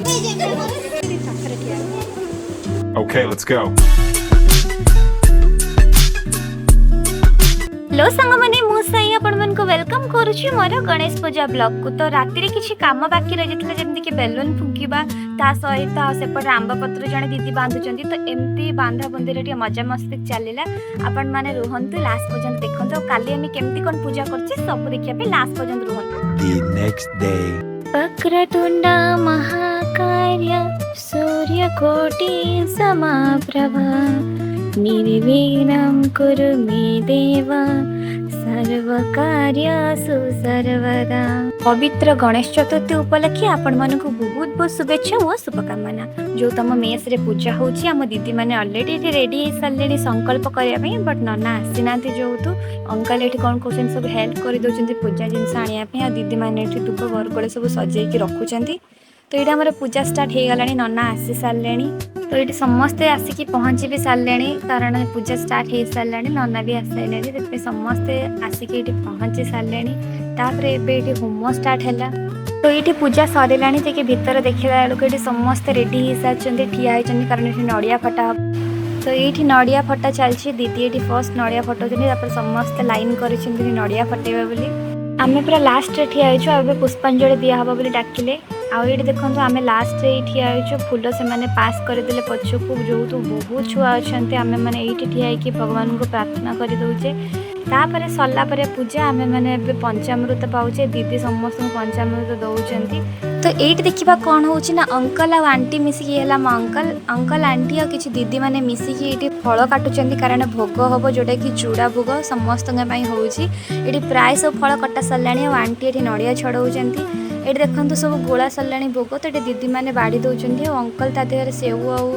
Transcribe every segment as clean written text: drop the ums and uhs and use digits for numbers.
ପାଖରେ ଠିଆ। Okay, let's go. Hello ସାଙ୍ଗମାନେ, ମୁଁ ସାଇ ଆପଣମାନଙ୍କୁ welcome କରୁଛି ମୋର ଗଣେଶ ପୂଜା ବ୍ଲଗ୍କୁ। ତ ରାତିରେ କିଛି କାମ ବାକି ରହିଯାଇଥିଲା, ଯେମିତିକି ବେଲୁନ୍ ଫୁଙ୍କିବା, ତା ସହିତ ଆଉ ସେପଟେ ଆମ୍ବ ପତ୍ର ଜଣେ ଦିଦି ବାନ୍ଧୁଛନ୍ତି। ତ ଏମିତି ବାନ୍ଧାବନ୍ଧିରେ ଟିକେ ମଜାମସ୍ତି ଚାଲିଲା। ଆପଣମାନେ ରୁହନ୍ତୁ, ଲାଷ୍ଟ ପର୍ଯ୍ୟନ୍ତ ଦେଖନ୍ତୁ ଆଉ କାଲି ଆମେ କେମିତି କ'ଣ ପୂଜା କରୁଛେ, ସବୁ ଦେଖିବା ପାଇଁ ଲାଷ୍ଟ ପର୍ଯ୍ୟନ୍ତ ରୁହନ୍ତୁ। The next day. Vakratunda महाकाय सूर्यकोटि समप्रभा, निर्विघ्नं कुरु मे देव सर्वकार्येषु सर्वदा। ପବିତ୍ର ଗଣେଶ ଚତୁର୍ଥୀ ଉପଲକ୍ଷେ ଆପଣମାନଙ୍କୁ ବହୁତ ବହୁତ ଶୁଭେଚ୍ଛା ଓ ଶୁଭକାମନା। ଯେଉଁ ତମ ମେସ୍ରେ ପୂଜା ହେଉଛି, ଆମ ଦିଦିମାନେ ଅଲରେଡ଼ି ଏଠି ରେଡ଼ି ହେଇସାରିଲେଣି ସଂକଳ୍ପ କରିବା ପାଇଁ, ବଟ୍ ନନା ଆସିନାହାନ୍ତି ଯେହେତୁ। ଅଙ୍କଲ ଏଠି କ'ଣ କରୁଛନ୍ତି, ସବୁ ହେଲ୍ପ କରିଦେଉଛନ୍ତି ପୂଜା ଜିନିଷ ଆଣିବା ପାଇଁ ଆଉ ଦିଦିମାନେ ଏଠି ଦୁବ ବରକୋଳି ସବୁ ସଜେଇକି ରଖୁଛନ୍ତି। ତ ଏଇଠି ଆମର ପୂଜା ଷ୍ଟାର୍ଟ ହେଇଗଲାଣି, ନନା ଆସି ସାରିଲେଣି। ତ ଏଇଠି ସମସ୍ତେ ଆସିକି ପହଞ୍ଚି ବି ସାରିଲେଣି, କାରଣ ପୂଜା ଷ୍ଟାର୍ଟ ହେଇସାରିଲାଣି, ନନା ବି ଆସିସାରିଲେଣି। ସେଥିପାଇଁ ସମସ୍ତେ ଆସିକି ଏଇଠି ପହଞ୍ଚି ସାରିଲେଣି। ତାପରେ ଏବେ ଏଇଠି ହୋମ ଷ୍ଟାର୍ଟ ହେଲା। ତ ଏଇଠି ପୂଜା ସରିଲାଣି। ଟିକେ ଭିତରେ ଦେଖିଲା ବେଳକୁ ଏଇଠି ସମସ୍ତେ ରେଡ଼ି ହେଇସାରିଛନ୍ତି, ଠିଆ ହେଇଛନ୍ତି, କାରଣ ଏଠି ନଡ଼ିଆ ଫଟା ହବ। ତ ଏଇଠି ନଡ଼ିଆ ଫଟା ଚାଲିଛି। ଦିଦି ଏଇଠି ଫର୍ଷ୍ଟ ନଡ଼ିଆ ଫଟାଉଛନ୍ତି, ତାପରେ ସମସ୍ତେ ଲାଇନ୍ କରିଛନ୍ତି ନଡ଼ିଆ ଫଟେଇବେ ବୋଲି। ଆମେ ପୁରା ଲାଷ୍ଟରେ ଠିଆ ହେଇଛୁ ଆଉ ଏବେ ପୁଷ୍ପାଞ୍ଜଳି ଦିଆହବ ବୋଲି ଡାକିଲେ। ଆଉ ଏଇଠି ଦେଖନ୍ତୁ, ଆମେ ଲାଷ୍ଟରେ ଏଇ ଠିଆ ହେଇଛୁ। ଫୁଲ ସେମାନେ ପାସ୍ କରିଦେଲେ ପଛକୁ, ଯେହେତୁ ବହୁତ ଛୁଆ ଅଛନ୍ତି। ଆମେମାନେ ଏଇଠି ଠିଆ ହେଇକି ଭଗବାନଙ୍କୁ ପ୍ରାର୍ଥନା କରିଦେଉଛେ। ତାପରେ ସରିଲା ପରେ ପୂଜା, ଆମେମାନେ ଏବେ ପଞ୍ଚାମୃତ ପାଉଛେ। ଦିଦି ସମସ୍ତଙ୍କୁ ପଞ୍ଚାମୃତ ଦେଉଛନ୍ତି। ତ ଏଇଠି ଦେଖିବା କ'ଣ ହେଉଛି ନା, ଅଙ୍କଲ ଆଉ ଆଣ୍ଟି ମିଶିକି, ହେଲା ମୋ ଅଙ୍କଲ, ଅଙ୍କଲ ଆଣ୍ଟି ଆଉ କିଛି ଦିଦିମାନେ ମିଶିକି ଏଇଠି ଫଳ କାଟୁଛନ୍ତି, କାରଣ ଭୋଗ ହେବ, ଯେଉଁଟାକି ଚୂଡ଼ା ଭୋଗ ସମସ୍ତଙ୍କ ପାଇଁ ହେଉଛି। ଏଇଠି ପ୍ରାୟ ସବୁ ଫଳ କଟା ସରିଲାଣି ଆଉ ଆଣ୍ଟି ଏଠି ନଡ଼ିଆ ଛଡ଼ଉଛନ୍ତି। ଏଇଠି ଦେଖନ୍ତୁ, ସବୁ ଗୋଳା ସରିଲାଣି ଭୋଗ। ତ ଏଠି ଦିଦିମାନେ ବାଢ଼ି ଦେଉଛନ୍ତି ଆଉ ଅଙ୍କଲ ତା ଦେହରେ ସେଉ ଆଉ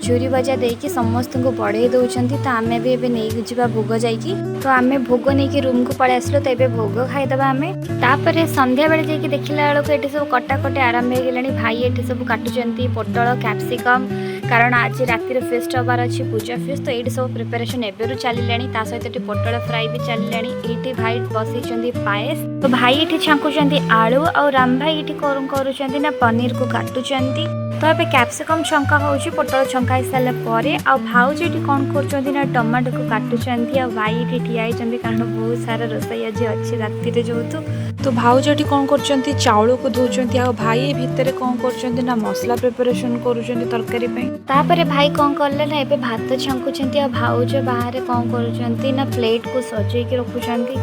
ଝୁରି ଭଜା ଦେଇକି ସମସ୍ତଙ୍କୁ ବଢ଼େଇ ଦେଉଛନ୍ତି। ତ ଆମେ ବି ଏବେ ନେଇକି ଯିବା ଭୋଗ ଯାଇକି। ତ ଆମେ ଭୋଗ ନେଇକି ରୁମ୍କୁ ପଳେଇ ଆସିଲୁ। ତ ଏବେ ଭୋଗ ଖାଇଦେବା ଆମେ। ତାପରେ ସନ୍ଧ୍ୟାବେଳେ ଯାଇକି ଦେଖିଲା ବେଳକୁ ଏଠି ସବୁ କଟାକଟି ଆରମ୍ଭ ହେଇଗଲାଣି। ଭାଇ ଏଠି ସବୁ କାଟୁଛନ୍ତି ପୋଟଳ, କ୍ୟାପ୍ସିକମ୍, କାରଣ ଆଜି ରାତିରେ ଫିଷ୍ଟ ହେବାର ଅଛି, ପୂଜା ଫିଷ୍ଟ। ତ ଏଇଠି ସବୁ ପ୍ରିପାରେସନ୍ ଏବେରୁ ଚାଲିଲାଣି। ତା ସହିତ ଏଠି ପୋଟଳ ଫ୍ରାଏ ବି ଚାଲିଲାଣି। ଏଇଠି ଭାଇ ବସେଇଛନ୍ତି ପାଏସ। ତ ଭାଇ ଏଠି ଛାଙ୍କୁଛନ୍ତି ଆଳୁ ଆଉ ରାମ ଭାଇ ଏଠି କ'ଣ କରୁଛନ୍ତି ନା, ପନିରକୁ କାଟୁଛନ୍ତି। ତ ଏବେ କ୍ୟାପ୍ସିକମ୍ ଛଙ୍କା ହେଉଛି ପୋଟଳ ଛଙ୍କା ହେଇସାରିଲା ପରେ। ଆଉ ଭାଉଜ ଏଠି କ'ଣ କରୁଛନ୍ତି ନା, ଟମାଟୋକୁ କାଟୁଛନ୍ତି ଆଉ ଭାଇ ଏଠି ଠିଆ ହେଇଛନ୍ତି, କାରଣ ବହୁତ ସାରା ରୋଷେଇ ଆଜି ଅଛି ରାତିରେ ଯେହେତୁ। ତ ଭାଉଜ ଏଠି କ'ଣ କରୁଛନ୍ତି? ଚାଉଳକୁ ଧୋଉଛନ୍ତି ଆଉ ଭାଇ ଏ ଭିତରେ କ'ଣ କରୁଛନ୍ତି ନା, ମସଲା ପ୍ରିପାରେସନ୍ କରୁଛନ୍ତି ତରକାରୀ ପାଇଁ। ତାପରେ ଭାଇ କ'ଣ କଲେ ନା, ଏବେ ଭାତ ଛାଙ୍କୁଛନ୍ତି ଆଉ ଭାଉଜ ବାହାରେ କ'ଣ କରୁଛନ୍ତି ନା, ପ୍ଲେଟ୍କୁ ସଜେଇକି ରଖୁଛନ୍ତି।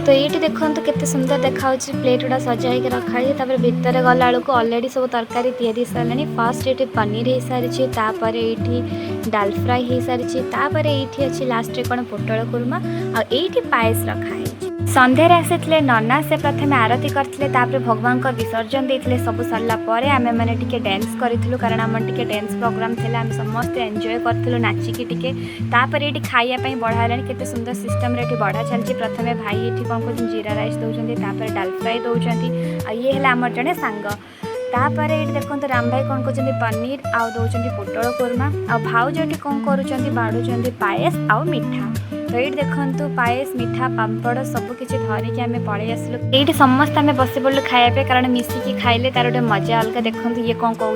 ତ ଏଇଠି ଦେଖନ୍ତୁ, କେତେ ସୁନ୍ଦର ଦେଖାହେଉଛି, ପ୍ଲେଟ୍ ଗୁଡ଼ା ସଜା ହେଇକି ରଖା ହେଇଛି। ତାପରେ ଭିତରେ ଗଲା ବେଳକୁ ଅଲରେଡ଼ି ସବୁ ତରକାରୀ ତିଆରି ହେଇସାରିଲାଣି। ଫାର୍ଷ୍ଟ ଏଠି ପନିର ହେଇସାରିଛି, ତାପରେ ଏଇଠି ଡାଲ ଫ୍ରାଏ ହେଇସାରିଛି, ତାପରେ ଏଇଠି ଅଛି ଲାଷ୍ଟରେ କ'ଣ ପୋଟଳ କୁର୍ମା ଆଉ ଏଇଠି ପାଏସ ରଖା ହେଇଛି। ସନ୍ଧ୍ୟାରେ ଆସିଥିଲେ ନନା। ସେ ପ୍ରଥମେ ଆରତି କରିଥିଲେ, ତାପରେ ଭଗବାନଙ୍କ ବିସର୍ଜନ ଦେଇଥିଲେ। ସବୁ ସରିଲା ପରେ ଆମେମାନେ ଟିକେ ଡ୍ୟାନ୍ସ କରିଥିଲୁ, କାରଣ ଆମର ଟିକେ ଡ୍ୟାନ୍ସ ପ୍ରୋଗ୍ରାମ୍ ଥିଲା। ଆମେ ସମସ୍ତେ ଏନ୍ଜୟ କରିଥିଲୁ ନାଚିକି ଟିକେ। ତାପରେ ଏଇଠି ଖାଇବା ପାଇଁ ବଢ଼ା ହେଲାଣି। କେତେ ସୁନ୍ଦର ସିଷ୍ଟମ୍ରେ ଏଠି ବଢ଼ା ଚାଲିଛି। ପ୍ରଥମେ ଭାଇ ଏଠି କ'ଣ କରୁଛନ୍ତି? ଜିରା ରାଇସ୍ ଦେଉଛନ୍ତି, ତାପରେ ଡାଲ ଫ୍ରାଏ ଦେଉଛନ୍ତି ଆଉ ଇଏ ହେଲା ଆମର ଜଣେ ସାଙ୍ଗ। ତାପରେ ଏଇଠି ଦେଖନ୍ତୁ, ରାମ ଭାଇ କ'ଣ କରୁଛନ୍ତି? ପନିର ଆଉ ଦେଉଛନ୍ତି ପୋଟଳ କୋରମା। ଆଉ ଭାଉଜ ଏଠି କ'ଣ କରୁଛନ୍ତି? ବାଢ଼ୁଛନ୍ତି ପାଏସ ଆଉ ମିଠା। ତ ଏଇଠି ଦେଖନ୍ତୁ, ପାଏସ, ମିଠା, ପାମ୍ପଡ଼ ସବୁ କିଛି ଧରିକି ଆମେ ପଳେଇ ଆସିଲୁ। ଏଇଠି ସମସ୍ତେ ଆମେ ବସି ପଡ଼ିଲୁ ଖାଇବା ପାଇଁ, କାରଣ ମିଶିକି ଖାଇଲେ ତାର ଗୋଟେ ମଜା ଅଲଗା। ଦେଖନ୍ତୁ, ଇଏ କ'ଣ କହୁ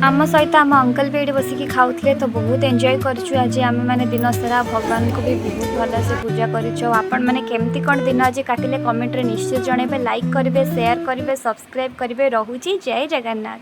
ଆମ ସହିତ ଆମ ଅଙ୍କଲ ବି ଏଇଠି ବସିକି ଖାଉଥିଲେ। ତ ବହୁତ ଏନ୍ଜୟ କରିଛୁ ଆଜି ଆମେମାନେ ଦିନ ସାରା। ଭଗବାନଙ୍କୁ ବି ବହୁତ ଭଲସେ ପୂଜା କରିଛୁ। ଆଉ ଆପଣମାନେ କେମିତି କ'ଣ ଦିନ ଆଜି କାଟିଲେ, କମେଣ୍ଟରେ ନିଶ୍ଚୟ ଜଣାଇବେ। ଲାଇକ୍ କରିବେ, ସେୟାର କରିବେ, ସବସ୍କ୍ରାଇବ୍ କରିବେ। ରହୁଛି, ଜୟ ଜଗନ୍ନାଥ।